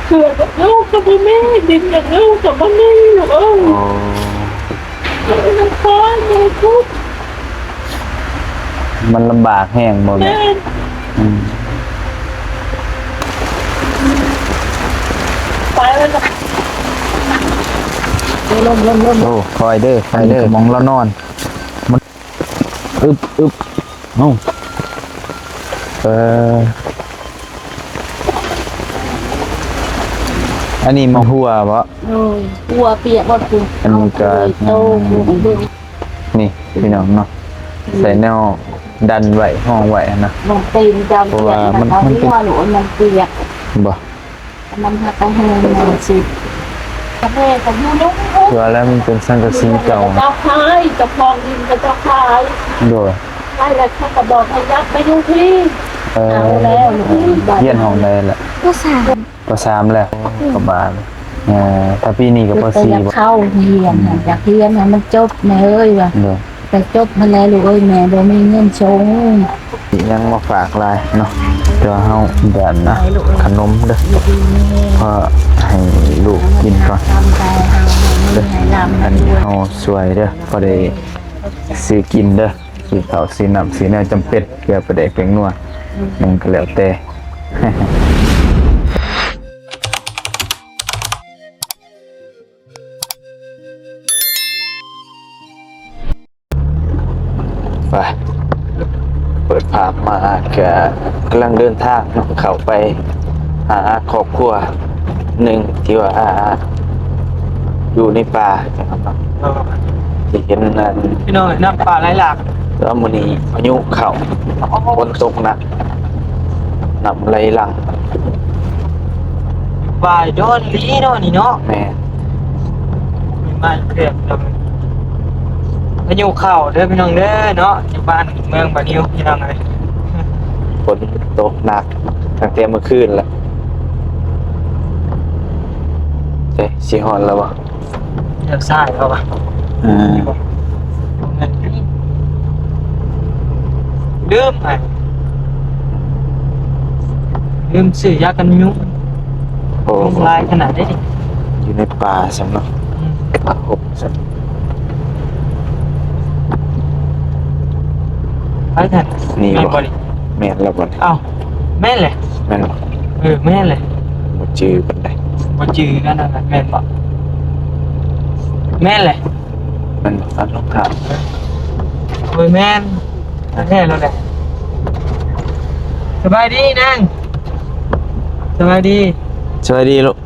ເຂື່ອນກັບເຮົາກໍບໍ່ມີ ດິນກັບເຮົາກໍບໍ່ມີ ລູກເອີຍ. ອໍ ເອີຍ ມັນຄາຍ ມັນທຸກ ມັນລຳບາກແຮງບໍ່ແມ່? ແມ່ນ. ອືມ ໄປແລ້ວນະ. ໂອ້ ຄ່ອຍເດີ ຄ່ອຍເດີ ອັນນີ້ກໍໝ່ອງລາວນອນ. ອຶບ ອຶບ ເອົ້າ ເອີ ອັນນີ້ໝາກຫົ່ວບໍ? ໂອ້ຍ ຫົ່ວປຽກໝົດພຸ້ນ. ອັນນີ້ກໍ ເອົາໂຕ ນີ້ພີ່ນ້ອງເນາະ ອືມ ໃສ່ແນວດັນໄວ້ ຮອງໄວ້ຫັ້ນນະ ມັນຕີນຈຳ ເພາະວ່າມັນ ມັນເປັນ ຫົວໂຫຼນ ມັນປຽກບໍ? ມັນຫາກະແຮງແນວຊິ ກະແຮງກະຢູ່ລຸ່ມພຸ້ນ ວ່າແລ້ວມັນເປັນສັງກະສີເກົ່າ. ເຈົ້າຂາຍ ເຈົ້າຂອງດິນເຂົາເຈົ້າຂາຍ. ໂດຍ ຂາຍແລ້ວເຂົາກະບອກໃຫ້ຍັບໄປຢູ່ພີ້. ເອີ ເອົາແລ້ວ ຮຽນຫ້ອງໃດລະ? ປໍສາມ ປໍ ສາມແລ້ວ ອືມ ກະບານ. ເອີ ຖ້າປີນີ້ກະ ປໍສີ່ ຢາກເຂົ້າຮຽນ ອືມ ຢາກຮຽນໃຫ້ມັນຈົບແມ່ເອີຍວ່າ. ໂດຍ ກະຈົບຫັ້ນແຫຼະລູກເອີຍ ແມ່ບໍ່ມີເງິນສົ່ງ. ຍັງມາຝາກຫຼາຍເນາະ ແຕ່ວ່າເຮົາແບບນະ ຂະໜົມເດີ ພໍໃຫ້ລູກກິນກ່ອນເດີ. ອັນນີ້ເຮົາຊ່ວຍເດີ ພໍໄດ້ຊື້ກິນເດີ ຊື້ເຂົ້າ ຊື້ນ້ຳ ຊື້ແນວຈຳເປັນ ເກືອ ປາແດກ ແປ້ງນົວ ຫຍັງກະແລ້ວແຕ່. ໄປ ເປີດພາບມາກະກຳລັງເດີນທາງເນາະ ເຂົ້າໄປຫາຄອບຄົວໜຶ່ງທີ່ວ່າຢູ່ໃນປ່າເນາະ ທີ່ເຫັນນັ້ນ ພີ່ນ້ອງເອີຍ ນ້ຳປ່າໄຫຼຫຼາກ. ແລ້ວມື້ນີ້ພາຍຸເຂົ້າ ຝົນຕົກໜັກ ນ້ຳໄຫຼຫຼັ່ງ ຫວາຍດອນອີ່ຫຼີເນາະນີ້ເນາະ. ແມ່ນ ມາເກືອບແລ້ວ ພາຍຸເຂົ້າເດີພີ່ນ້ອງເດີເນາະ ຢູ່ບ້ານເມືອງບານິວພີ່ນ້ອງເອີຍ. ຝົນຕົກໜັກຕັ້ງແຕ່ມື້ຄືນແລ້ວ. ເອີ ຊິຮອດແລ້ວບໍ່? ລ້ຽວຊ້າຍເອົາວະ ອ່າ ລືມໄປ ລືມຊື້ຢາກັນຍຸງ. ໂອ້ ຍຸງຫຼາຍຂະໜາດໃດນີ້ ຢູ່ໃນປ່າຊັ້ນເນາະ. ອືມ ປ່າຮົກຊັ້ນ. ໄປແທ້ ນີ້ບໍ່? ແມ່ນບໍ່ນີ້? ແມ່ນແລ້ວບໍ່ນີ້? ເອົ້າ ແມ່ນແຫຼະ ແມ່ນບໍ່? ເອີ ແມ່ນແຫຼະ ບໍ່ຈື່ປານໃດ ບໍ່ຈື່ກັນນັ້ນແມ່ນບໍ່? ແມ່ນແຫຼະ ແມ່ນບໍ່? ອັນລອງຖາມ ໂອ້ຍ ແມ່ນແທ້ແລ້ວແຫຼະ. ສະບາຍດີນາງ ສະບາຍດີ ສະບາຍດີລູກ.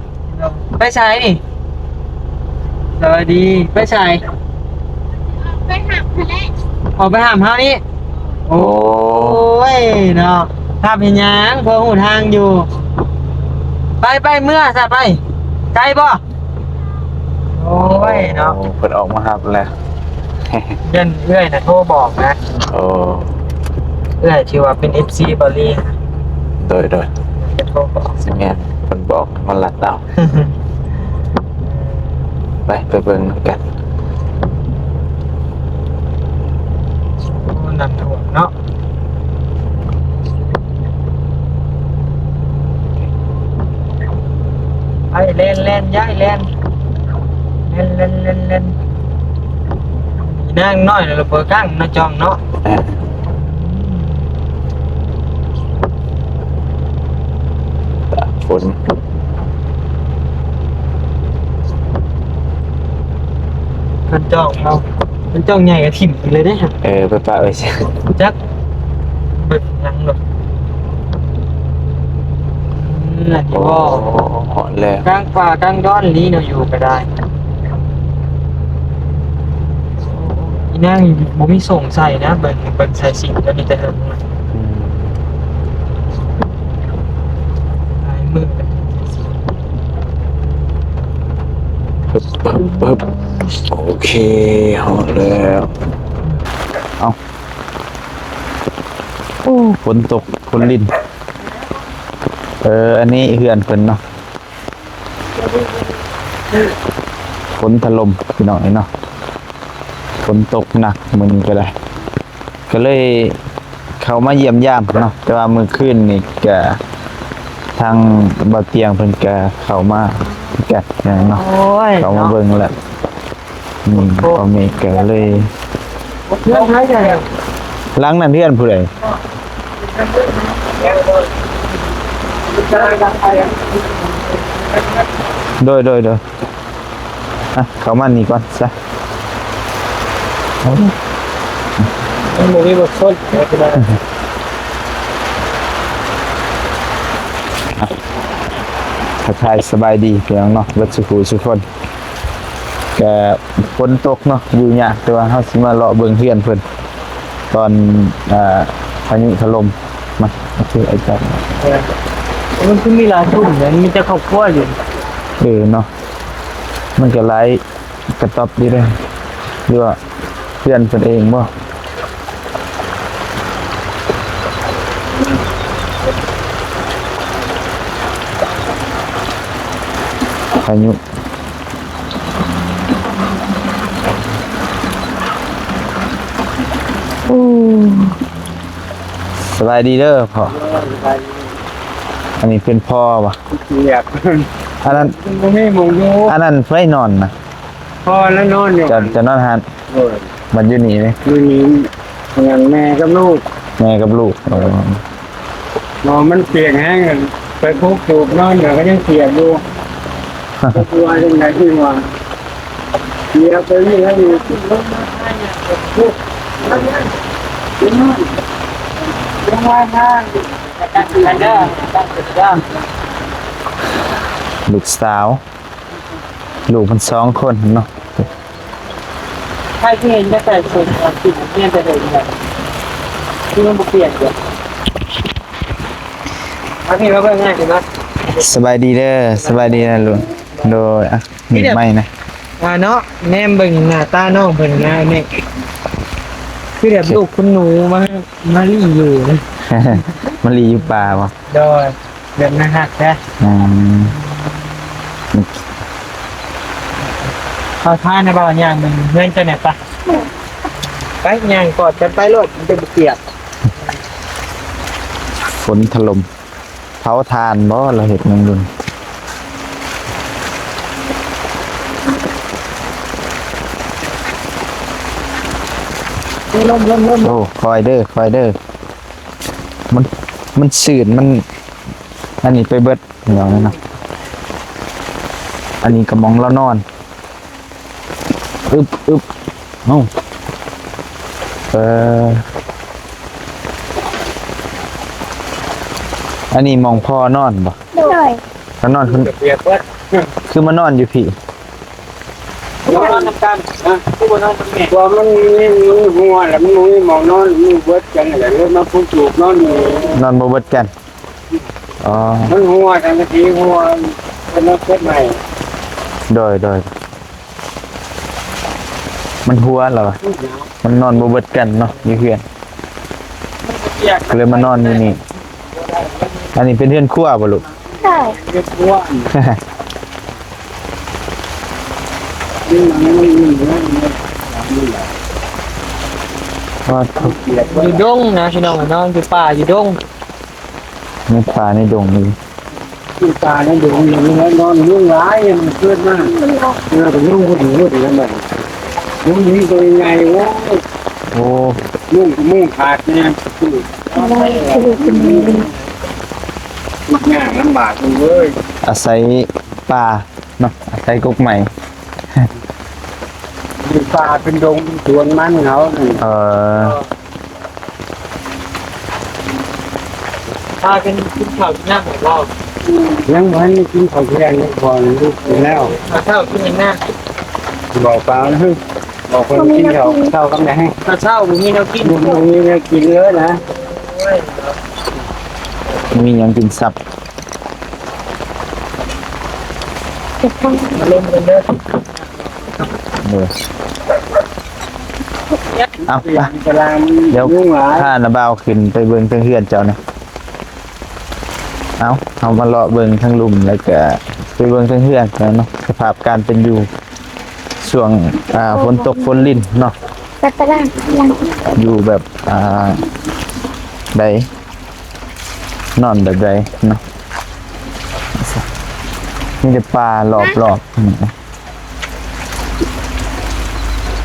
ໄປໃສນີ້? ສະບາຍດີ ໄປໃສ? ໄປຫາເພິ່ນແຫຼະ ອອກໄປຫາເຮົານີ້. ໂອ້ຍເນາະ ຫາເພິ່ນຫຍັງ ພໍຮູ້ທາງຢູ່. ໄປ ໄປເມືອຊະ ໄປ ໄກບໍ່? ໂອ້ຍເນາະ ໂອ້ ເພິ່ນອອກມາຮັບແລ້ວ. ຢ້ານເອື້ອຍນະໂທບອກນະ. ໂອ້ ເອື້ອຍທີ່ວ່າເປັນເອັຟຊີບາລີ. ໂດຍ ໂດຍ ເພິ່ນໂທບອກ ຊິແມ່ນເພິ່ນບອກມາລັດເອົາ. ໄປ ໄປເບິ່ງນຳກັນ. ໂອ້ ນ້ຳຖ້ວມເນາະ. ໄປ ແລ່ນ ແລ່ນ ຍາຍ ແລ່ນ ແລ່ນ ແລ່ນ ແລ່ນ ແລ່ນ. ອີນາງນ້ອຍລະບໍ່ກັ້ງນະ ຈ່ອງເນາະ. ເອີ ຝົນ ຄັນຈ້ອງເຮົາ ຄັນຈ້ອງໃຫຍ່ກະຖິ້ມໄປເລີຍເດ້. ເອີ ໄປປະໄວ້ຊະ ຈັກເບິ່ງຫຍັງດອກ. ອືມ ນັ້ນຢູ່ບໍ່? ໂອ້ ຮອດແລ້ວ ກາງປ່າກາງດອນນີ້ເນາະ ຢູ່ກະໄດ້. ອີນາງບໍ່ມີສົ້ງໃສ່ນະ ເບິ່ງ ເບິ່ງສາຍສິ້ນຕົວນີ້ແຕ່ເຫິງ. ອືມ ຫຼາຍມື້ແລ້ວ. ປຶບ ປຶບ ປຶບ ໂອເຄ ຮອດແລ້ວ. ເອົ້າ ໂອ້ ຝົນຕົກ ຝົນລິນ. ເອີ ອັນນີ້ເຮືອນເພິ່ນເນາະ. ຝົນຖະຫຼົ່ມພີ່ນ້ອງເອີຍເນາະ ຝົນຕົກໜັກມື້ນີ້ກະໄດ້ ກະເລີຍເຂົ້າມາຢ້ຽມຢາມເນາະ. ແຕ່ວ່າມື້ຄືນນີ້ກະ ທາງບ່າວຕຽງເພິ່ນກະເຂົ້າມາຄືກັນເນາະ ໂອ້ຍ ເຂົ້າມາເບິ່ງແລ້ວ ເນາະ ອືມ ພໍ່ແມ່ກະເລີຍ ເຮືອນໃຜແທ້ ຫຼັງນັ້ນເຮືອນຜູ້ໃດ? ໂດຍ ໂດຍ ໂດຍ ອ່ະ ເຂົ້າມານີ້ກ່ອນຊະ ມັນບໍ່ມີບົດສົນ ອ່ະ ທັກທາຍສະບາຍດີພີ່ນ້ອງເນາະ ເບິດສູ່ຜູ້ສູ່ຄົນ ກະຝົນຕົກເນາະ ຢູ່ຍາກ ແຕ່ວ່າເຮົາຊິມາເລາະເບິ່ງເຮືອນເພິ່ນ ຕອນ ອ່າ ພາຍຸຖະຫຼົ່ມ ມາ ໂອເຄ ໄອ້ຈັດ ເອີ ມັນຄືມີຫຼາຍຊຸມແທ້ ມີແຕ່ຄອບຄົວຢູ່ ເອີ ເນາະ ມັນກະຫຼາຍ ກະຕ໊ອບຢູ່ເດ້ ຫຼືວ່າເພື່ອນເພິ່ນເອງບໍ່? ພາຍຸ ໂອ້ ສະບາຍດີເດີພໍ່ ສະບາຍດີ ອັນນີ້ເປັນພໍ່ບໍ່? ເປີກ ອັນນັ້ນ ບໍ່ມີໝ່ອງຢູ່ ອັນນັ້ນໃຜນອນນະ? ພໍ່ລະນອນຢູ່ ເຈົ້າ ເຈົ້ານອນຫັ້ນ ໂດຍ ບັດຢູ່ນີ້ເດ້ ຢູ່ນີ້ ແມ່ກັບລູກ ແມ່ກັບລູກ ອໍ ບໍ່ ມັນປຽກແຮງ ໄປປຸກຕູບນອນກໍຍັງປຽກຢູ່ ກໍວ່າຈັ່ງໃດທີ່ວ່າ ປຽກໄປນີ້ແລ້ວນີ້ ລູກສາວ ລູກເພິ່ນສອງຄົນເນາະ ໃຜທີ່ເຫັນຈະໃສ່ຊຸດ ເອົາຊິເຫັນແຕ່ເດີມ ທີ່ມັນບໍ່ປ່ຽນເດ ອັນນີ້ມາເບິ່ງງ່າຍຂຶ້ນເນາະ ສະບາຍດີເດີ ສະບາຍດີນະລຸງ ໂດຍ ອ່ະ ມີດໃໝ່ນະ ອ່າ ເນາະ ແນມເບິ່ງໜ້າຕານ້ອງເພິ່ນນະ ນີ້ ຄືແບບລູກຄຸນໜູມາ ມາລີ້ຢູ່ ມາລີ້ຢູ່ປ່າບໍ່? ໂດຍ ແບບໜ້າຮັກແທ້ ອືມ ເອົາພານະບ່າວຍ່າງເບິ່ງເຮືອນເຈົ້າແດ່ປະ ໄປຍ່າງກອດກັນໄປໂລດ ມັນຈະບໍ່ກຽດ ຝົນຖະຫຼົ່ມ ເຜົາຖ່ານບໍ່ ລະເຮັດຫຍັງຢູ່ນີ້ ລົມ ລົມ ລົມ ໂອ້ ຄ່ອຍເດີ ຄ່ອຍເດີ ມັນ ມັນຊື້ນ ມັນ ອັນນີ້ໄປເບິດ ພີ່ນ້ອງເນາະ ອັນນີ້ກໍໝ່ອງລາວນອນ ອຶບ ອຶບ ເອົ້າ ເອີ ອັນນີ້ໝ່ອງພໍ່ນອນບໍ່? ໂດຍ ລາວນອນ ເປີກ ຄືມານອນຢູ່ພີ້? ນອນນຳກັນນະ ຄືບໍ່ນອນນຳແມ່? ວ່າມັນມີ ມັນຮົ່ວແລ້ວ ມັນບໍ່ມີໝ່ອງນອນ ມັນເບິດກັນແລ້ວ ເລີຍມາປຸກຕູບນອນຢູ່ ນອນບໍ່ເບິດກັນ ອໍ ມັນຮົ່ວ ສັງກະສີຮົ່ວ ເພິ່ນມາເກັບໃໝ່ ໂດຍ ໂດຍ ມັນຮົ່ວແລ້ວ ມັນນອນບໍ່ເບິດກັນເນາະ ຢູ່ເຮືອນ ກໍເລີຍມານອນຢູ່ນີ້ ອັນນີ້ເປັນເຮືອນຄົວບໍ່ລູກ? ໃຊ່ ເຮືອນຄົວ ຢູ່ດົງນະ ພີ່ນ້ອງເນາະ ຢູ່ປ່າ ຢູ່ດົງ ໃນປ່າໃນດົງນີ້ ຢູ່ປ່າໃນດົງນີ້ ມັນນອນຍຸງຫຼາຍ ມັນເກີດມາ ເອີ ກໍຍຸງພຸ້ນ ຍຸງພຸ້ນ ແລ້ວມັນ ຍຸງນີ້ໂຕໃຫຍ່ ໂອ້ຍ ໂອ້ ຍຸງ ຍຸງຂາດແນ່ ທຸກຍາກລຳບາກເລີຍ ອາໄສປ່າເນາະ ອາໄສກົກໄມ້ ຢູ່ປ່າເປັນດົງ ເປັນສວນມັນເຂົາ ເອີ ພາກັນກິນເຂົ້າກິນນ້ຳແລ້ວບໍ່? ຍັງບໍ່ທັນໄດ້ກິນເຂົ້າກິນແລງ ກ່ອນລູກກິນແລ້ວ ເຂົ້າເຊົ້າກິນຫຍັງນະ? ບອກປານະ ບອກເພິ່ນກິນເຂົ້າເຊົ້າກັບຫຍັງ? ເຂົ້າເຊົ້າບໍ່ມີແນວກິນ ບໍ່ມີແນວກິນເລີຍນະ ໂອ້ຍ ບໍ່ມີຫຍັງກິນຊ້ຳ ມາລົມກັນເດີ. ເອີ ເອົາ ໄປ ດຽວພານ້າບ່າວຂຶ້ນໄປເບິ່ງເທິງເຮືອນເຈົ້ານະ. ເອົາ ເຮົາມາເລາະເບິ່ງທາງລຸ່ມ ແລ້ວກະໄປເບິ່ງເທິງເຮືອນເນາະ ສະພາບການເປັນຢູ່ຊ່ວງ ອ່າ ຝົນຕົກຝົນລິນເນາະ ຢູ່ແບບ ອ່າ ໃດ ນອນແບບໃດເນາະ? ມີແຕ່ປ່າລອບໆ.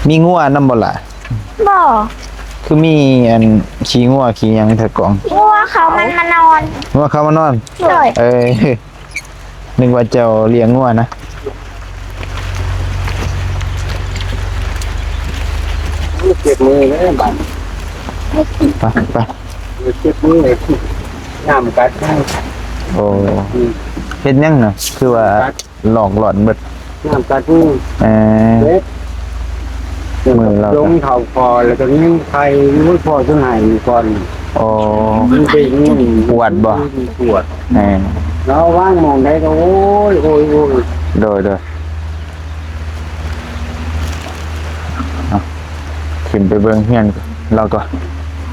ມີງົວນຳບໍ່ລະ? ບໍ່. ຄືມີອັນຂີ້ງົວຂີ້ຫຍັງແຖວກອງ? ງົວເຂົາມັນມານອນ. ງົວເຂົາມານອນ? ໂດຍ. ເອີ ນຶກວ່າເຈົ້າລ້ຽງງົວນະ. ເຈັບມືເດ້ບາດ. ໄປ ໄປ. ເຈັບມື ນ້ຳກັດ. ໂອ້ ອືມ ເຮັດຫຍັງນະ? ຄືວ່າ ນ້ຳກັດ ຫຼອກຫຼອນເບິດ ນ້ຳກັດມື. ເອີ ເຈັບ ມືລາວ ລົງເຂົ້າຄໍ ແລ້ວກໍຍິງໄຂ່ ໂອ້ຍ ພໍ່ຈົນໄຫ້ກ່ອນ. ໂອ້ ມັນເປັນ ປວດບໍ່? ປວດ. ເອີ ລາວວາງໝ່ອງໃດກໍ ໂອ້ຍ ໂອ້ຍ ໂອ້ຍ. ໂດຍ ໂດຍ. ເອົາ ຂຶ້ນໄປເບິ່ງເຮືອນລາວກ່ອນ.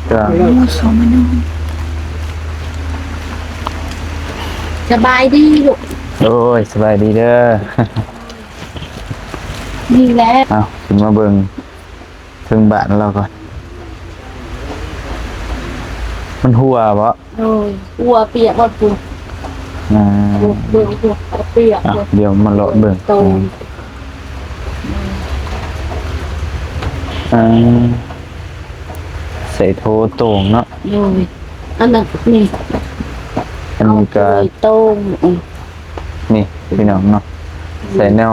ເຈົ້າ ໂອ້ຍ ເຂົ້າມານອນ. ສະບາຍດີລູກ. ໂອ້ຍ ສະບາຍດີເດີ. ນີ້ແຫຼະ. ເອົາ ຂຶ້ນມາເບິ່ງເທິງບ້ານລາວກ່ອນ. ມັນຮົ່ວບໍ່? ໂດຍ ຮົ່ວປຽກໝົດພຸ້ນ. ອ່າ ເບິ່ງພຸ້ນ ປຽກ. ອ່ະ ພຸ້ນ ດຽວມາເລາະເບິ່ງ. ໂຕ ອ່າ ໃສ່ໂຖໂຕ່ງເນາະ. ໂດຍ ອັນນັ້ນນີ້ ອັນນີ້ກໍ ເອົາໂຖໂຕ່ງ. ອືມ ນີ້ພີ່ນ້ອງເນາະ ອືມ ໃສ່ແນວ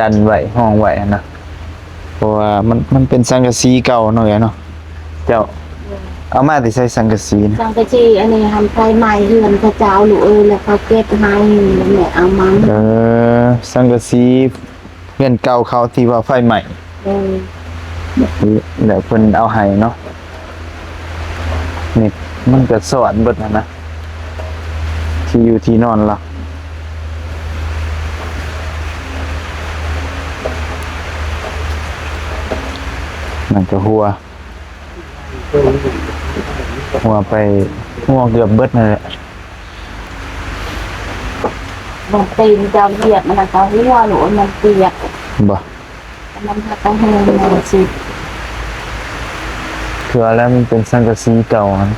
ດັນໄວ້ ຮອງໄວ້ຫັ້ນນະ. ເພາະວ່າມັນ ມັນເປັນສັງກະສີເກົ່າເນາະ ເອື້ອຍເນາະ. ເຈົ້າ ເອົາມາແຕ່ໃສສັງກະສີນະ? ສັງກະສີອັນນີ້ຫັ້ນໄຟໄໝ້ເຮືອນເຂົາເຈົ້າລູກເອີຍ ແລ້ວເຂົາເກັບໃຫ້ ແລ້ວແມ່ເອົາມາ. ເອີ ສັງກະສີເຮືອນເກົ່າເຂົາທີ່ວ່າໄຟໄໝ້. ເອີ ແລ້ວເພິ່ນເອົາໃຫ້ເນາະ. ນີ້ມັນກໍຊອດເບິດຫັ້ນນະ ທີ່ຢູ່ທີ່ນອນລາວ. ມັນກໍຮົ່ວ ຮົ່ວໄປ ຮົ່ວເກືອບເບິດນັ້ນແຫຼະ. ມັນຕີນເຈົ້າຫຽບມັນກໍຮົ່ວໂລດ ມັນປຽກ. ບໍ່ ມັນຫາກກໍແຫ້ງແລ້ວຊິ ຄືວ່າແລ້ວມັນເປັນສັງກະສີເກົ່າຫັ້ນ.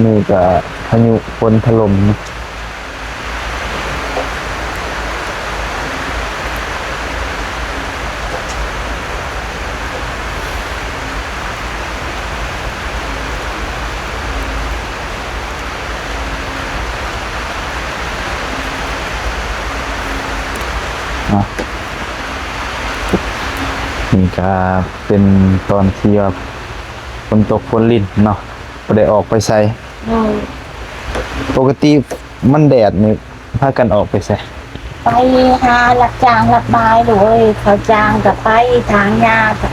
ນີ້ກໍພາຍຸຝົນຖະຫຼົ່ມ. ນີ້ກໍເປັນຕອນທີ່ວ່າຝົນຕົກຝົນລິນເນາະ ບໍ່ໄດ້ອອກໄປໃສ. ໂດຍ ປົກກະຕິມັນແດດນີ້ ພາກັນອອກໄປໃສ? ໄປຫາຮັບຈ້າງຮັບບາຍໂລດເອີຍ ເຂົາຈ້າງກໍໄປ ຖາງຫຍ້າກໍ ບາ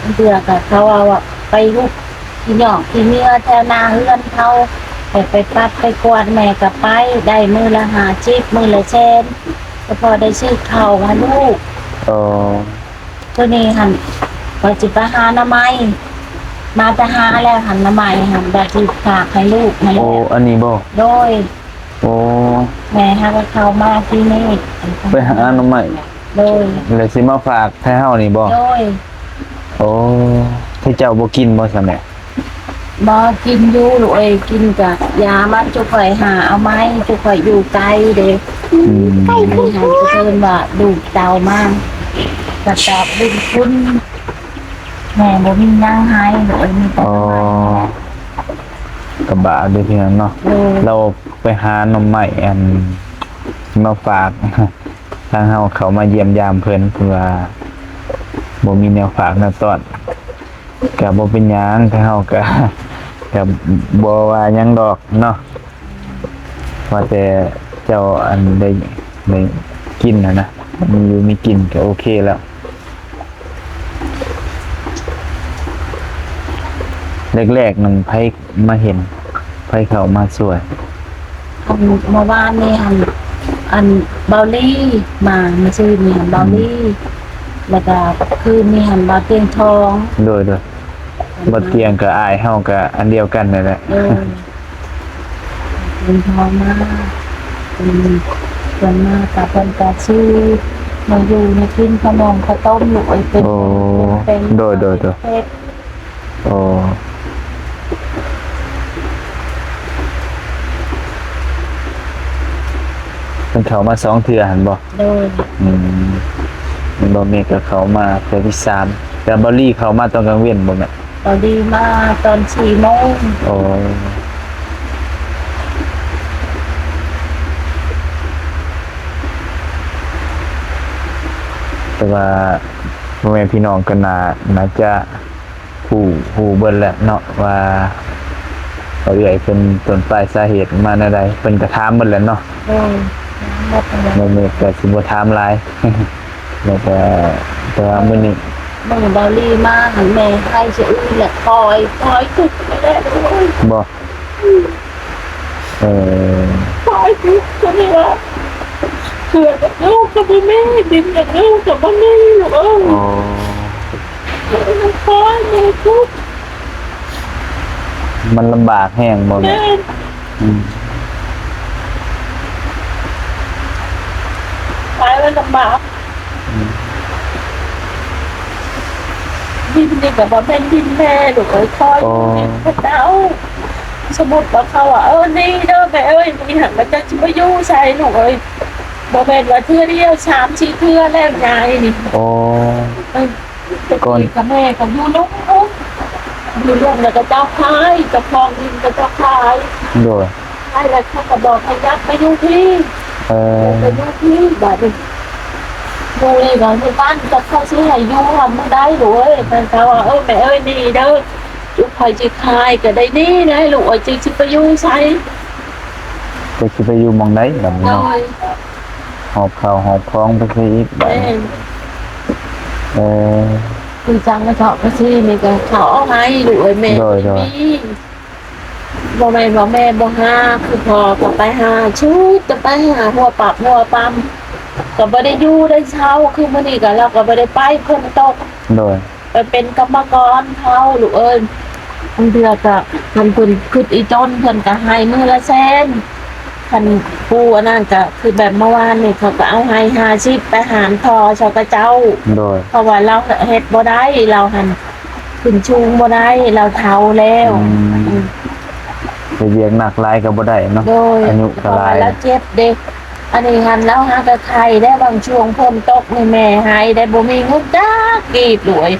ງເທື່ອກໍເຂົາເອົາໄປຮຸກຂີ້ຫຍ້ອງຂີ້ເຫຍື້ອແຖວໜ້າເຮືອນເຂົາ ໃຫ້ໄປປັດໄປກວາດ ແມ່ກໍໄປ ໄດ້ມື້ລະຫ້າສິບ ມື້ລະແສນ ກໍພໍໄດ້ຊື້ເຂົ້າໃຫ້ລູກ. ເອີ ໂຕນີ້ຫັ້ນ ວ່າຊິໄປຫາໜໍ່ໄມ້ ມາແຕ່ຫາແລ້ວຫັ້ນ ໜໍ່ໄມ້ຫັ້ນ ວ່າຊິຝາກໃຫ້ລູກຫັ້ນແຫຼະ. ໂອ້ ອັນນີ້ບໍ່? ໂດຍ. ໂອ້ ແມ່ຫາກໍເຂົ້າມາທີ່ນີ້ ໄປຫາໜໍ່ໄມ້. ໂດຍ. ແລ້ວຊິມາຝາກໃຫ້ເຮົານີ້ບໍ່? ໂດຍ. ໂອ້ ທີ່ເຈົ້າບໍ່ກິນບໍ່ຊະແມ່? ບໍ່ ກິນຢູ່ລູກເອີຍ ກິນກະຢາມັນ ຈຸຂ້ອຍຫາເອົາໃໝ່ ຈຸຂ້ອຍຢູ່ໄກເດ້. ອືມ ໃຫ້ເພິ່ນວ່າດູດເຕົາມາ ກະຕອບບຸນຄຸນ ແມ່ບໍ່ມີຫຍັງໃຫ້ລູກເອີຍ ມີແຕ່ ອໍ ກະບາດເດ້ພີ່ນ້ອງເນາະ. ໂດຍ. ລາວໄປຫາໜໍ່ໄມ້ ອັນ ມາຝາກ ທາງເຮົາເຂົ້າມາຢ້ຽມຢາມເພິ່ນ ເພິ່ນວ່າບໍ່ມີແນວຝາກແນວຕ້ອນ ກະບໍ່ເປັນຫຍັງ ທາງເຮົາກະ ກະບໍ່ວ່າຫຍັງດອກເນາະ ວ່າແຕ່ເຈົ້າ ອັນ ໄດ້ ໄດ້ກິນຫັ້ນນະ ມີຢູ່ມີກິນກະໂອເຄແລ້ວ. ແລກໆນັ້ນໃຜມາເຫັນ ໃຜເຂົ້າມາຊ່ວຍ? ອັນ ເມື່ອວານນີ້ຫັ້ນ ອັນ ເບົາລີມາ ມື້ຊືນນີ້ຫັ້ນ ເບົາລີ ອືມ ແລ້ວກະຄືນນີ້ຫັ້ນ ບ່າວຕຽງທອງ. ໂດຍໆ ບ່າວຕຽງກະອ້າຍເຮົາກະອັນດຽວກັນນັ້ນແຫຼະ. ເອີ ເພິ່ນໂທມາ ເພິ່ນ ເພິ່ນມາກະເພິ່ນກະຊື້ແນວຢູ່ແນວກິນ ຂະໜົມ ເຂົ້າຕົ້ມ ລູກເອີຍ ເປັນ ໂອ້ ເປັນ ໂດຍ ໂດຍ ໂດຍ ເປັນ ໂອ້ ໂດຍ. ເພິ່ນເຂົ້າມາສອງເທື່ອຫັ້ນບໍ່? ໂດຍ. ອືມ ແມ່ນບໍ່ແມ່ກໍເຂົ້າມາເທື່ອທີສາມ. ແຕ່ເບົາລີເຂົ້າມາຕອນກາງເວັນບໍ່ແມ່? ເບົາລີມາຕອນສີ່ໂມງ. ໂອ້ ແຕ່ວ່າພໍ່ແມ່ພີ່ນ້ອງກໍໜ້າ ໜ້າຈະ ຮູ້ ຮູ້ເບິດແຫຼະເນາະວ່າເອື້ອຍເພິ່ນຕົ້ນປາຍສາເຫດມາແນວໃດ ເພິ່ນກໍຖາມເບິດແຫຼະເນາະ. ໂດຍ ຖາມເບິດແຫຼະ ມື້ນີ້ກໍຊິບໍ່ຖາມຫຼາຍ ແລ້ວກໍ ແຕ່ວ່າມື້ນີ້ ມື້ເບົາລີມາຫັ້ນແມ່ໄຫ້ສະອຶ້ນແຫຼະ ຄອຍ ຄອຍທຸກແຫຼະ. ໂອ້ຍ ບໍ່ ເອີ ຄອຍທຸກ ກໍນີ້ວ່າ ເຮືອນຢາກຢູ່ກໍບໍ່ມີ ດິນຢາກຢູ່ກໍບໍ່ມີ ລູກເອີຍ. ອໍ ໂອ້ຍ ແມ່ທຸກ ມັນລຳບາກແຮງບໍ່ແມ່? ແມ່ນ ອືມ ໄປມັນລຳບາກ ອືມ ດິນນີ້ກໍບໍ່ແມ່ນດິນແມ່ ລູກເອີຍ ຂໍ ອໍ ດິນເຂົາເຈົ້າ. ສົມມຸດວ່າເຂົາວ່າ ເອີ ນີ້ເດີແມ່ເອີຍ ນີ້ຫັ້ນ ແລ້ວເຈົ້າຊິໄປຢູ່ໃສ ລູກເອີຍ? ບໍ່ແມ່ນວ່າເທື່ອດຽວ ສາມສີ່ເທື່ອແລ້ວ ຍາຍນີ້. ອໍ ເອີ ແຕ່ກ່ອນ ແມ່ກໍຢູ່ລຸ່ມ ຢູ່ລຸ່ມແລ້ວກໍເຈົ້າຂາຍ ເຈົ້າຂອງດິນກໍເຈົ້າຂາຍ. ໂດຍ ຂາຍແລ້ວເຂົາກໍບອກໃຫ້ກັບມາຢູ່ພີ້. ເອີ ໄປຢູ່ພີ້ບາດນີ້ ຢູ່ນີ້ກໍຄືກັນ ຈັກເຂົາຊິໃຫ້ຢູ່ຫາມື້ໃດ ລູກເອີຍ. ແມ່ນເຂົາວ່າ ເອີ ແມ່ເອີຍ ນີ້ເດີ ຈຸຂ້ອຍຊິຂາຍກໍໄດ້ນີ້ແຫຼະ ລູກເອີຍ ຈັກຊິໄປຢູ່ໃສ ຈັກຊິໄປຢູ່ໝ່ອງໃດບາດນີ້ເນາະ. ໂດຍ ຫອບເຂົ້າຫອບຂອງໄປໃສອີກບາດນີ້? ແມ່ນ ເອີ ຄືຈັ່ງເຂົາໄປຊື້ນີ້ກໍເຂົາເອົາໃຫ້ລູກເອີຍ ແມ່ ໂດຍ ໂດຍ ມີ ບໍ່ແມ່ນວ່າແມ່ບໍ່ຫາ ຄືພໍ່ກໍໄປຫາ ຊຸດແຕ່ໄປຫາຫົວປັບຫົວປຳ ກໍບໍ່ໄດ້ຢູ່ໄດ້ເຊົາ. ຄືມື້ນີ້ກໍລາວກໍບໍ່ໄດ້ໄປ ຝົນຕົກ ໂດຍ ໄປເປັນກຳມະກອນເຂົາ ລູກເອີຍ. ບາງເທື່ອກໍຄັນເພິ່ນຄຶດອີຕົນ ເພິ່ນກໍໃຫ້ມື້ລະແສນ. ຄັນຜູ້ອັນນັ້ນກໍຄືແບບເມື່ອວານນີ້ ເຂົາກໍເອົາໃຫ້ຫ້າສິບ ໄປຫານທໍ່ເຂົາເຈົ້າ. ໂດຍ ເພາະວ່າລາວເຮັດບໍ່ໄດ້ ລາວຫັ້ນຂຶ້ນສູງບໍ່ໄດ້ ລາວເຖົ້າແລ້ວ. ອືມ ອືມ ເຮັດວຽກໜັກຫຼາຍກໍບໍ່ໄດ້ເນາະ. ໂດຍ ອາຍຸກໍຫຼາຍ ເພາະວ່າລາວເຈັບເດ້. ອັນນີ້ຫັ້ນລາວຫາກະໄຂ້ໄດ້ ບາງຊ່ວງຝົນຕົກນີ້ແມ່ໄຫ້ໄດ້ ບໍ່ມີເງິນຈັກກີບ ລູກເອີຍ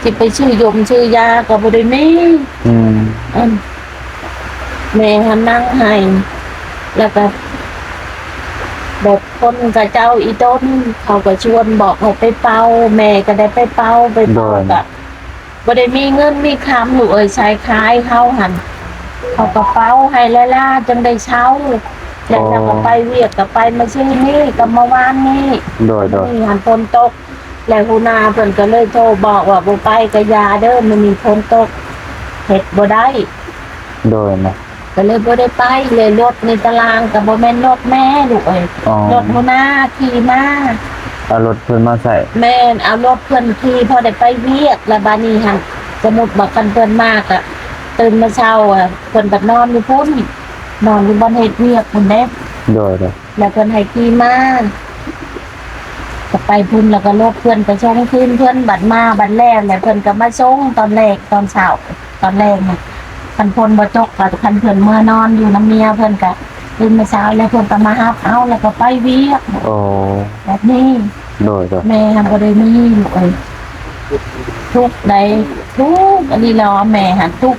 ຊິໄປຊື້ຢົມຊື້ຢາກໍບໍ່ໄດ້ມີ. ອືມ ອືມ ແມ່ຫັ້ນນັ່ງໄຫ້ ແລ້ວກໍແບບຄົນເຂົາເຈົ້າອີຕົນ ເຂົາກໍຊວນບອກໃຫ້ໄປເປົ່າ ແມ່ກໍໄດ້ໄປເປົ່າ ໄປເປົ່າ ໂດຍ ກໍ ບໍ່ໄດ້ມີເງິນມີຄຳ ລູກເອີຍ. ສາຍຂາຍເຮົາຫັ້ນ ເຂົາກໍເປົ່າໃຫ້ຫຼາຍໆ ຈັ່ງໄດ້ເຊົາ ແລ້ວ ອໍ ເຮົາກໍໄປວຽກ ກໍໄປມາຊື່ນີ້ ກັບເມື່ອວານນີ້. ໂດຍໆ ມື້ນີ້ຫັ້ນຝົນຕົກ ແລ້ວຫົວໜ້າເພິ່ນກໍເລີຍໂທບອກວ່າ ບໍ່ໄປກໍຢ່າເດີ ມື້ນີ້ຝົນຕົກ ເຮັດບໍ່ໄດ້. ໂດຍ ນະ ກໍເລີຍບໍ່ໄດ້ໄປເລີຍ. ລົດໃນຕາລາງກໍບໍ່ແມ່ນລົດແມ່ ລູກເອີຍ ອໍ ລົດຫົວໜ້າຂີ່ມາ. ເອົາລົດເພິ່ນມາໃຊ້? ແມ່ນ ເອົາລົດເພິ່ນຂີ່ພໍໄດ້ໄປວຽກ. ແລ້ວບາດນີ້ຫັ້ນ ສົມມຸດວ່າຄັນເພິ່ນມາກໍຕື່ນມາເຊົ້າ ເພິ່ນບັດນອນຢູ່ພຸ້ນ ນອນຢູ່ບ່ອນເຮັດວຽກພຸ້ນເດ້. ໂດຍໆ ແລ້ວເພິ່ນໃຫ້ຂີ່ມາ ກໍໄປພຸ້ນ ແລ້ວກໍລົດເພິ່ນໄປສົ່ງຄືນເພິ່ນ. ບັດມາບັດແລ້ວ ແລ້ວເພິ່ນກໍມາສົ່ງຕອນແລງ ຕອນເຊົ້າ ຕອນແລງນະ ຄັນຝົນບໍ່ຕົກ ກໍຄັນເພິ່ນເມືອນອນຢູ່ນຳເມຍ ເພິ່ນກໍຕື່ນມາເຊົ້າ ແລ້ວເພິ່ນກໍມາຮັບເອົາ ແລ້ວກໍໄປວຽກ. ໂອ້ ແບບນີ້. ໂດຍໆ ແມ່ຫາບໍ່ໄດ້ມີ ລູກເອີຍ ທຸກໃດ໋ ທຸກອີ່ຫຼີແຫຼະ. ແມ່ຫັ້ນທຸກ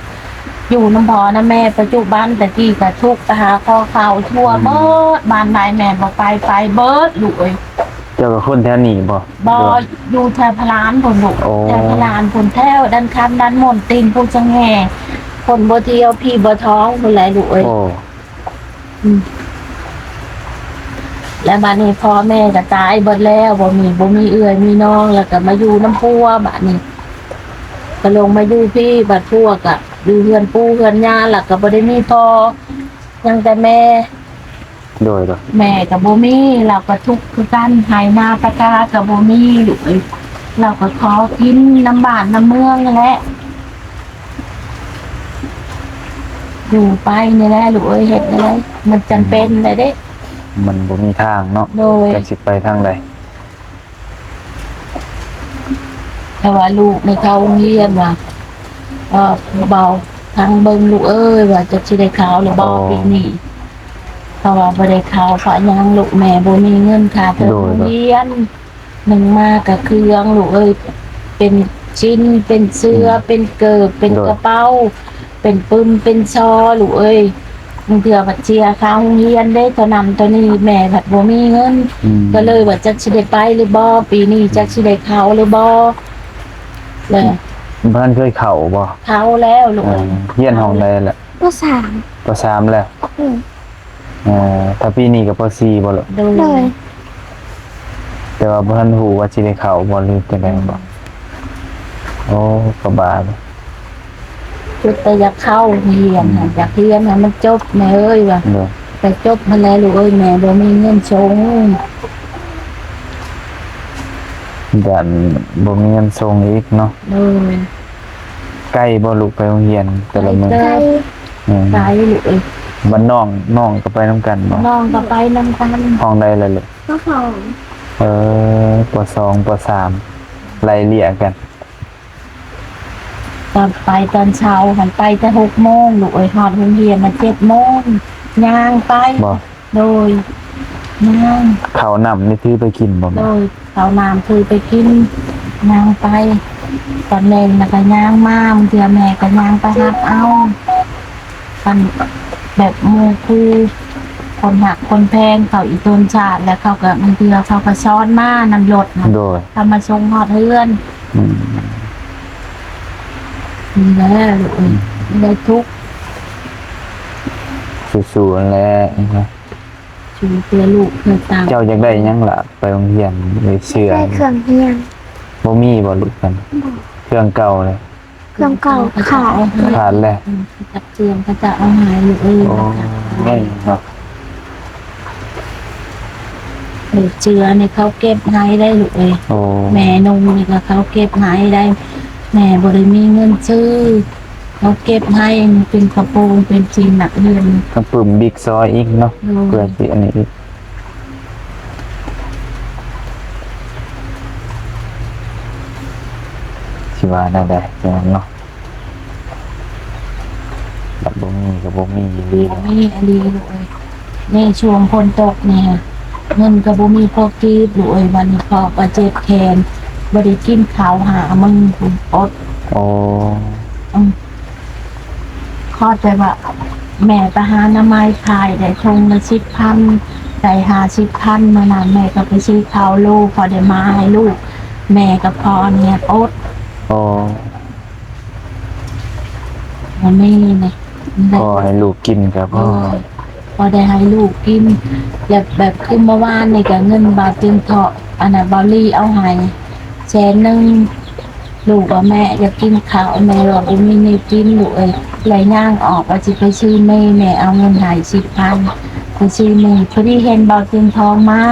ຢູ່ນຳພໍ່ນຳແມ່ ປັດຈຸບັນ ແຕ່ກີ້ກໍທຸກ ໄປຫາຂໍເຂົ້າທົ່ວ ອືມ ເບິດບ້ານໃດ ແມ່ບໍ່ໄປ ໄປເບິດ ລູກເອີຍ. ເຈົ້າກໍຄົນແຖວນີ້ບໍ່? ບໍ່ ຢູ່ແຖວພະລານພຸ້ນລູກ. ໂອ້ ແຖວພະລານພຸ້ນ ແຖວດ່ານຄຳ ດ່ານມ່ວນຕີນ ພູຊະແຫງ່ ຄົນບໍ່ທ່ຽວ ຜີບໍ່ທ້ອງພຸ້ນແຫຼະລູກເອີຍ. ໂອ້ ອືມ ແລ້ວບາດນີ້ພໍ່ແມ່ກໍຕາຍເບິດແລ້ວ ບໍ່ມີ ບໍ່ມີເອື້ອຍມີນ້ອງ ແລ້ວກໍມາຢູ່ນຳຜົວ. ບາດນີ້ກໍລົງມາຢູ່ພີ້ ບາດຜົວກໍຢູ່ເຮືອນປູ່ເຮືອນຍ່າ ແລ້ວກໍບໍ່ໄດ້ມີພໍ່ ຍັງແຕ່ແມ່. ໂດຍໆ ແມ່ກໍບໍ່ມີ ລາວກໍທຸກຄືກັນ ໄຮ່ນາຕາກາກໍບໍ່ມີ ລູກເອີຍ. ລາວກໍຂໍກິນນຳບ້ານນຳເມືອງຫັ້ນແຫຼະ ຢູ່ໄປນີ້ແຫຼະລູກເອີຍ. ເຮັດແນວໃດ ມັນຈຳເປັນແລ້ວເດ້ ມັນບໍ່ມີທາງເນາະ. ໂດຍ ຈັກຊິໄປທາງໃດ. ແຕ່ວ່າລູກໃນເຂົ້າໂຮງຮຽນວ່າ ເອີ ເບົາທາງເບິ່ງລູກເອີຍ ວ່າຈັກຊິໄດ້ເຂົ້າຫຼືບໍ່ ອໍ ປີນີ້. ເພາະວ່າບໍ່ໄດ້ເຂົ້າເພາະຫຍັງລູກ ແມ່ບໍ່ມີເງິນຄ່າເທີມໂຮງຮຽນ. ໜຶ່ງມາກະເຄື່ອງລູກເອີຍ ເປັນຊິນ ເປັນເສື້ອ ເປັນເກີບ ເປັນກະເປົາ ເປັນປຶ້ມ ເປັນຊໍລູກເອີຍ. ບາງເທື່ອພັດເສຍຄ່າໂຮງຮຽນເດ້ ເທົ່ານັ້ນເທົ່ານີ້ ແມ່ພັດບໍ່ມີເງິນ ກະເລີຍວ່າຈັກຊິໄດ້ໄປຫຼືບໍ່ ປີນີ້ຈັກຊິໄດ້ເຂົ້າຫຼືບໍ່. ແລ້ວ ບໍ່ທັນເຄີຍເຂົ້າບໍ່? ເຂົ້າແລ້ວລູກເອີຍ. ຮຽນຫ້ອງໃດລະ? ປໍສາມ ປໍສາມແລ້ວ. ເອີ ຖ້າປີນີ້ກໍ ປໍສີ່ ບໍ່ລະ? ໂດຍ ໂດຍ. ແຕ່ວ່າບໍ່ທັນຮູ້ວ່າຊິໄດ້ເຂົ້າບໍ່ ຫຼືຈັ່ງໃດບໍ່? ໂອ້ ກໍບາດ ຄິດແຕ່ຢາກເຂົ້າຮຽນຫັ້ນ ຢາກຮຽນໃຫ້ມັນຈົບແມ່ເອີຍວ່າ. ໂດຍ ໄປຈົບຫັ້ນແຫຼະລູກເອີຍ ແມ່ບໍ່ມີເງິນສົ່ງ. ຢ້ານບໍ່ມີເງິນສົ່ງອີກເນາະ. ໂດຍ. ໄກບໍ່ລູກໄປໂຮງຮຽນແຕ່ລະມື້? ໄກເຕີບ. ອືມ ໄກລູກເອີຍ. ບັດນ້ອງ ນ້ອງກໍໄປນຳກັນບໍ່? ນ້ອງກໍໄປນຳກັນ. ຫ້ອງໃດລະລູກ? ປໍສອງ. ເອີ ປໍສອງ ປໍສາມ ໄລ່ເລ່ຍກັນ. ຕອນໄປຕອນເຊົ້າຫັ້ນໄປແຕ່ຫົກໂມງລູກເອີຍ ຮອດໂຮງຮຽນນະເຈັດໂມງ ຍ່າງໄປ. ບໍ່? ໂດຍ ຍ່າງ. ເຂົ້ານ້ຳນີ້ຖືໄປກິນບໍ່ແມ່? ໂດຍ ເຂົ້ານ້ຳຖືໄປກິນ ຍ່າງໄປ. ຕອນແລງນະກະຍ່າງມາ ບາງເທື່ອແມ່ກະຍ່າງໄປຮັບເອົາ. ຄັນແບບໝູ່ຄູ່ຄົນຮັກຄົນແພງເຂົາອີ່ຕົນຊາດ ແລ້ວເຂົາກະ ບາງເທື່ອເຂົາກະຊ້ອນມານຳລົດຫັ້ນ. ໂດຍ. ເຂົາມາສົ່ງຮອດເຮືອນ. ອືມ ນີ້ແຫຼະລູກເອີຍ ອືມ ໄດ້ທຸກ ສູ້ໆ ຫັ້ນແຫຼະ. ສູ້ເພື່ອລູກເພື່ອເຕົ້າ. ເຈົ້າຢາກໄດ້ຫຍັງລະ ໄປໂຮງຮຽນ ໄດ້ເສື້ອ? ຢາກໄດ້ເຄື່ອງຮຽນ. ບໍ່ມີບໍ່ລູກ? ເຄື່ອງເກົ່າເລີຍ. ເຄື່ອງເກົ່າຂາດ. ຂາດແລ້ວ. ອືມ ຈັກເຄື່ອງເຂົາເຈົ້າເອົາໃຫ້ລູກເອີຍ. ໂອ້ຍ ເສື້ອນີ້ເຂົາເກັບໃຫ້ໄດ້ລູກເອີຍ. ໂອ້ ແມ່ນຸ່ງນີ້ກະເຂົາເກັບໃຫ້ໄດ້ ແມ່ບໍ່ໄດ້ມີເງິນຊື້. ເຮົາເກັບໃຫ້ເປັນກະໂປງ ເປັນສິ້ນນັກຮຽນ ກະປຶ້ມບິກຊອຍອີກເນາະ. ໂດຍ. ເພື່ອຊິອັນນີ້ອີກ ຊິວ່າແນວໃດເນາະ ບັດບໍ່ມີກະບໍ່ມີອີ່ຫຼີ. ບໍ່ມີອີ່ຫຼີເລີຍ ນີ້ຊ່ວງຝົນຕົກນີ້ ເງິນກະບໍ່ມີພໍກີບລູກເອີຍ. ບັດນີ້ພໍ່ກະເຈັບແຂນ ບໍ່ໄດ້ກິນເຂົ້າຫ້າມື້ ອົດ. ໂອ້ ອືມ ຂໍແຕ່ວ່າແມ່ໄປຫາໜໍ່ໄມ້ຂາຍໄດ້ຖົງລະສິບພັນ ໄດ້ຫ້າສິບພັນ ມື້ນັ້ນແມ່ກະໄປຊື້ເຂົ້າໂລ ພໍໄດ້ມາໃຫ້ລູກ ແມ່ກັບພໍ່ນີ້ອົດ. ໂອ້ ບໍ່ມີນະ ພໍໃຫ້ລູກກິນກະພໍ. ໂດຍ. ພໍໄດ້ໃຫ້ລູກກິນ ແລະແບບຄືເມື່ອວານນີ້ກະເງິນບ່າວເຕັງເທາະ ອັນນະ ບ່າວລີເອົາໃຫ້ແສນໜຶ່ງ ລູກວ່າແມ່ຢາກກິນເຂົ້າ ແມ່ວ່າບໍ່ມີແນວກິນລູກເອີຍ ແລະຍ່າງອອກວ່າຊິໄປຊື້ເມ ແມ່ເອົາເງິນໃຫ້ສິບພັນ ໄປຊື້ເມ ພໍດີເຫັນບ່າວເຕັງທອງມາ.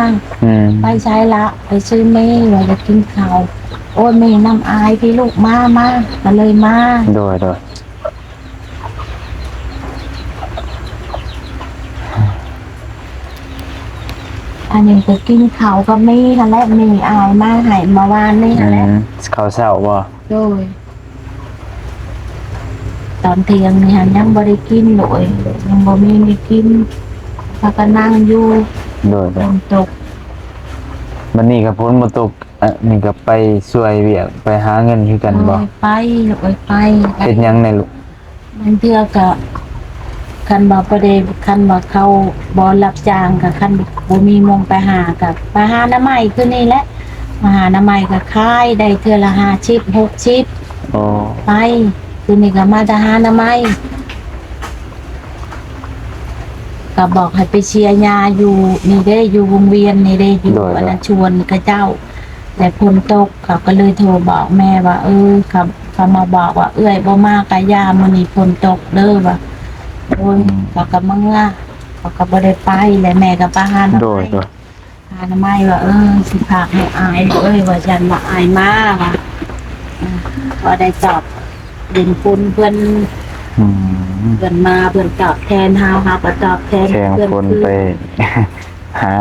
ອືມ ໄປໃສລະ? ໄປຊື້ເມ ວ່າຢາກກິນເຂົ້າ. ໂອ້ຍ ເມນຳອາຍພີ່ລູກ ມາ ມາ ກະເລີຍມາ. ໂດຍ ໂດຍ. ອັນນີ້ກະກິນເຂົ້າກັບເມຫັ້ນແຫຼະ ເມອາຍມາໃຫ້ເມື່ອວານນີ້ຫັ້ນແຫຼະ. ອືມ ເຂົ້າເຊົ້າບໍ່? ໂດຍ. ຕອນທ່ຽງນີ້ຫັ້ນຍັງບໍ່ໄດ້ກິນໂລຍ ຍັງບໍ່ມີແນວກິນ ພາກັນນັ່ງຢູ່. ໂດຍ ໂດຍ. ຝົນຕົກ ບັດນີ້ກະຝົນບໍ່ຕົກ ອັນນີ້ກະໄປຊ່ວຍວຽກ ໄປຫາເງິນຄືກັນບໍ່? ໂດຍ ໄປລູກເອີຍ ໄປ. ເຮັດຫຍັງແດ່ລູກ? ບາງເທື່ອກະ ຄັນວ່າບໍ່ໄດ້ ຄັນວ່າເຂົາບໍ່ຮັບຈ້າງກະ ຄັນບໍ່ມີໝ່ອງໄປຫາກະ ໄປຫາໜໍ່ໄມ້ຄືນີ້ແຫຼະ ມາຫາໜໍ່ໄມ້ກະຂາຍໄດ້ເທື່ອລະຫ້າສິບ ຫົກສິບ. ໂອ້ ໄປ ຄືນີ້ກະມາແຕ່ຫາໜໍ່ໄມ້ ກະບອກໃຫ້ໄປເຊຍຢາຢູ່ນີ້ເດ້ ຢູ່ວົງວຽນນີ້ເດ້ ຢູ່ ໂດຍ ອັນນັ້ນ ໂດຍ ຊວນເຂົາເຈົ້າ. ແລະຝົນຕົກ ເຂົາກະເລີຍໂທບອກແມ່ວ່າ ເອີ ເຂົາ ເຂົາມາບອກວ່າ ເອື້ອຍບໍ່ມາກະຢ່າ ມື້ນີ້ຝົນຕົກເດີວ່າ. ໂອ້ຍ ອືມ ເຂົາກະມາເມືອ ເຂົາກະບໍ່ໄດ້ໄປ ແລະແມ່ກະໄປຫາໜໍ່ໄມ້ ໂດຍ ໂດຍ ຫາໜໍ່ໄມ້ວ່າ ເອີ ຊິຝາກໃຫ້ອາຍເອີຍ ວ່າຊັ້ນວ່າ ອາຍມາວ່າ ອືມ ພໍໄດ້ຕອບບຸນຄຸນເພິ່ນ. ອືມ ເພິ່ນມາ ເພິ່ນຕອບແທນເຮົາ ເຮົາກະຕອບແທນເພິ່ນຄືນ. ແຂ່ງຝົນໄປຫາ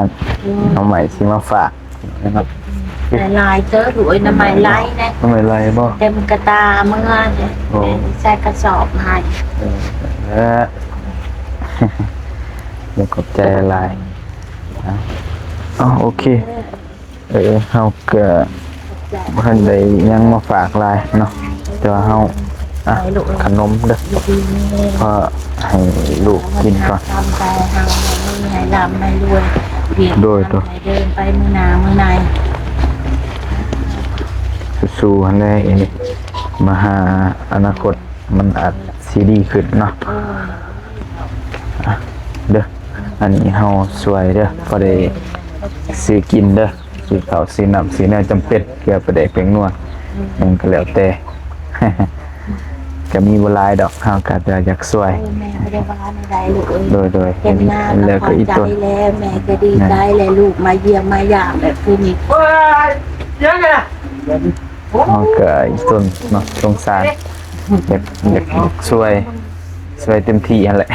ເອີ ໜໍ່ໄມ້ຊິມາຝາກ. ຫຼາຍໆເຕີບ ໂອ້ຍ ໜໍ່ໄມ້ຫຼາຍແດ່ ໜໍ່ໄມ້ຫຼາຍບໍ່? ເຕັມກະຕ່າເມືອເດ້. ໂອ້ ໃສ່ກະສອບໃຫ້ ເອີ ເອີ. ຂອບໃຈຫຼາຍ. ເອົາ ເອົາ ໂອເຄ ເອີ ເຮົາກະບໍ່ທັນໄດ້ຫຍັງມາຝາກຫຼາຍເນາະ ແຕ່ວ່າເຮົາ ອ່ະ ຂະໜົມເດີ ເພາະໃຫ້ລູກກິນກ່ອນ. ໂດຍ ໂດຍ ໃຫ້ເດີນໄປມື້ໜ້າມື້ໃນ ສູ້ໆ ຫັ້ນແຫຼະ ມາຫາອະນາຄົດ ມັນອາດຊິດີຂຶ້ນເນາະ. ເດີ ອັນນີ້ເຮົາຊ່ວຍເດີ ພໍໄດ້ຊື້ກິນເດີ ຊື້ເຂົ້າຊື້ນ້ຳ ຊື້ແນວຈຳເປັນ ເກືອປາແດກແປ້ງນົວ ຫຍັງກໍແລ້ວແຕ່ ກໍມີບໍ່ຫຼາຍດອກ ເຮົາກໍຢາກຊ່ວຍ. ໂດຍ ໂດຍ ເຫັນແລ້ວກໍອີ່ຕົນ ແມ່ກໍດີໃຈແຫຼະ ລູກມາຢ້ຽມມາຢາມແບບນີ້. ເຮົາກໍອີ່ຕົນເນາະ ສົງສານ ຢາກ ຢາກຊ່ວຍ ຊ່ວຍເຕັມທີ່ຫັ້ນແຫຼະ.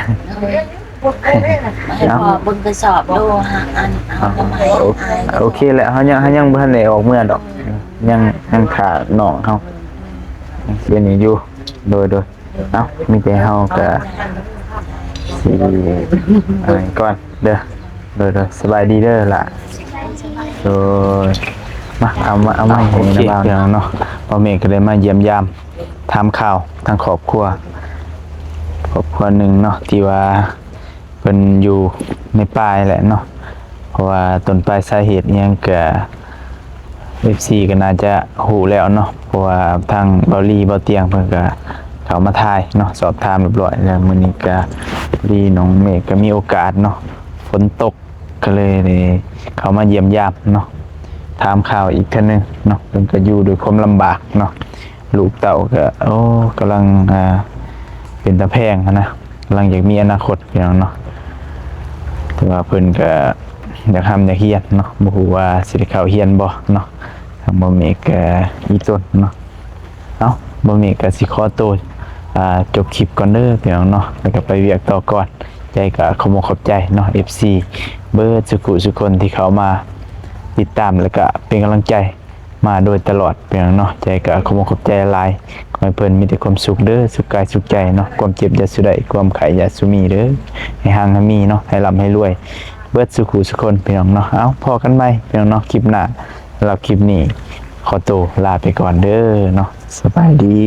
ໃຫ້ພໍ່ເບິ່ງກະສອບໂລຫາອັນ ເອົາ ໂອເຄແຫຼະ ເຮົາຍັງ ເຮົາຍັງບໍ່ທັນໄດ້ອອກເມືອດອກ ຍັງ ຍັງຖ້ານ້ອງເຮົາ ເຮັດນີ້ຢູ່. ໂດຍ ໂດຍ ເອົາ ມີແຕ່ເຮົາກະຊິ ອັນນັ້ນກ່ອນເດີ. ໂດຍ ໂດຍ ສະບາຍດີເດີຫຼ້າ. ໂດຍ ມາ ເອົາມາ ເອົາມາໃຫ້ ໂອເຄ ນະບ່າວເນາະ. ພໍ່ແມ່ກໍໄດ້ມາຢ້ຽມຢາມ ຖາມຂ່າວທາງຄອບຄົວ ຄອບຄົວໜຶ່ງເນາະ ທີ່ວ່າເພິ່ນຢູ່ໃນປ່າແຫຼະເນາະ ເພາະວ່າຕົ້ນປາຍສາເຫດອີ່ຫຍັງກະ ເອັຟຊີກໍໜ້າຈະຮູ້ແລ້ວເນາະ ເພາະວ່າທາງເບົາລີ ເບົາຕຽງ ເພິ່ນກໍເຂົ້າມາຖ່າຍເນາະ ສອບຖາມຮຽບຮ້ອຍແລ້ວ. ມື້ນີ້ກໍພໍດີນ້ອງເມກກໍມີໂອກາດເນາະ ຝົນຕົກ ກໍເລີຍໄດ້ເຂົ້າມາຢ້ຽມຢາມເນາະ ຖາມຂ່າວອີກເທື່ອໜຶ່ງເນາະ. ເພິ່ນກໍຢູ່ດ້ວຍຄວາມລຳບາກເນາະ ລູກເຕົ້າກໍ ໂອ້ ກຳລັງ ອ່າ ເປັນຕາແພງຫັ້ນນະ ກຳລັງຢາກມີອະນາຄົດ ພີ່ນ້ອງເນາະ ແຕ່ວ່າເພິ່ນກໍຢາກຮ່ຳຢາກຮຽນເນາະ ບໍ່ຮູ້ວ່າຊິໄດ້ເຂົ້າຮຽນບໍ່ເນາະ. ທາງບ່າວເມກກໍອີ່ຕົນເນາະ ເອົ້າ ບ່າວເມກກໍຊິຂໍໂຕ ອ່າ ຈົບຄລິບກ່ອນເດີ ພີ່ນ້ອງເນາະ ແລ້ວກໍໄປວຽກຕໍ່ກ່ອນ. ໃຈກໍຂໍຂອບໃຈເນາະ ເອັຟຊີ ເບິດສຸຂູສຸຄົນທີ່ເຂົ້າມາຕິດຕາມ ແລ້ວກໍເປັນກຳລັງໃຈມາໂດຍຕະຫຼອດ ພີ່ນ້ອງເນາະ. ໃຈກໍຂໍຂອບໃຈຫຼາຍ ຂໍໃຫ້ເພິ່ນມີແຕ່ຄວາມສຸກເດີ ສຸກກາຍສຸກໃຈເນາະ ຄວາມເຈັບຢ່າສູ່ໄດ້ ຄວາມໄຂ້ຢ່າສູ່ມີເດີ ໃຫ້ຮັ່ງໃຫ້ມີເນາະ ໃຫ້ລ່ຳໃຫ້ລວຍ ເບິດສຸຂູສຸຄົນ ພີ່ນ້ອງເນາະ. ເອົ້າ ພໍ້ກັນໃໝ່ ພີ່ນ້ອງເນາະ ຄລິບໜ້າ. ສຳລັບຄລິບນີ້ ຂໍໂຕລາໄປກ່ອນເດີເນາະ ສະບາຍດີ.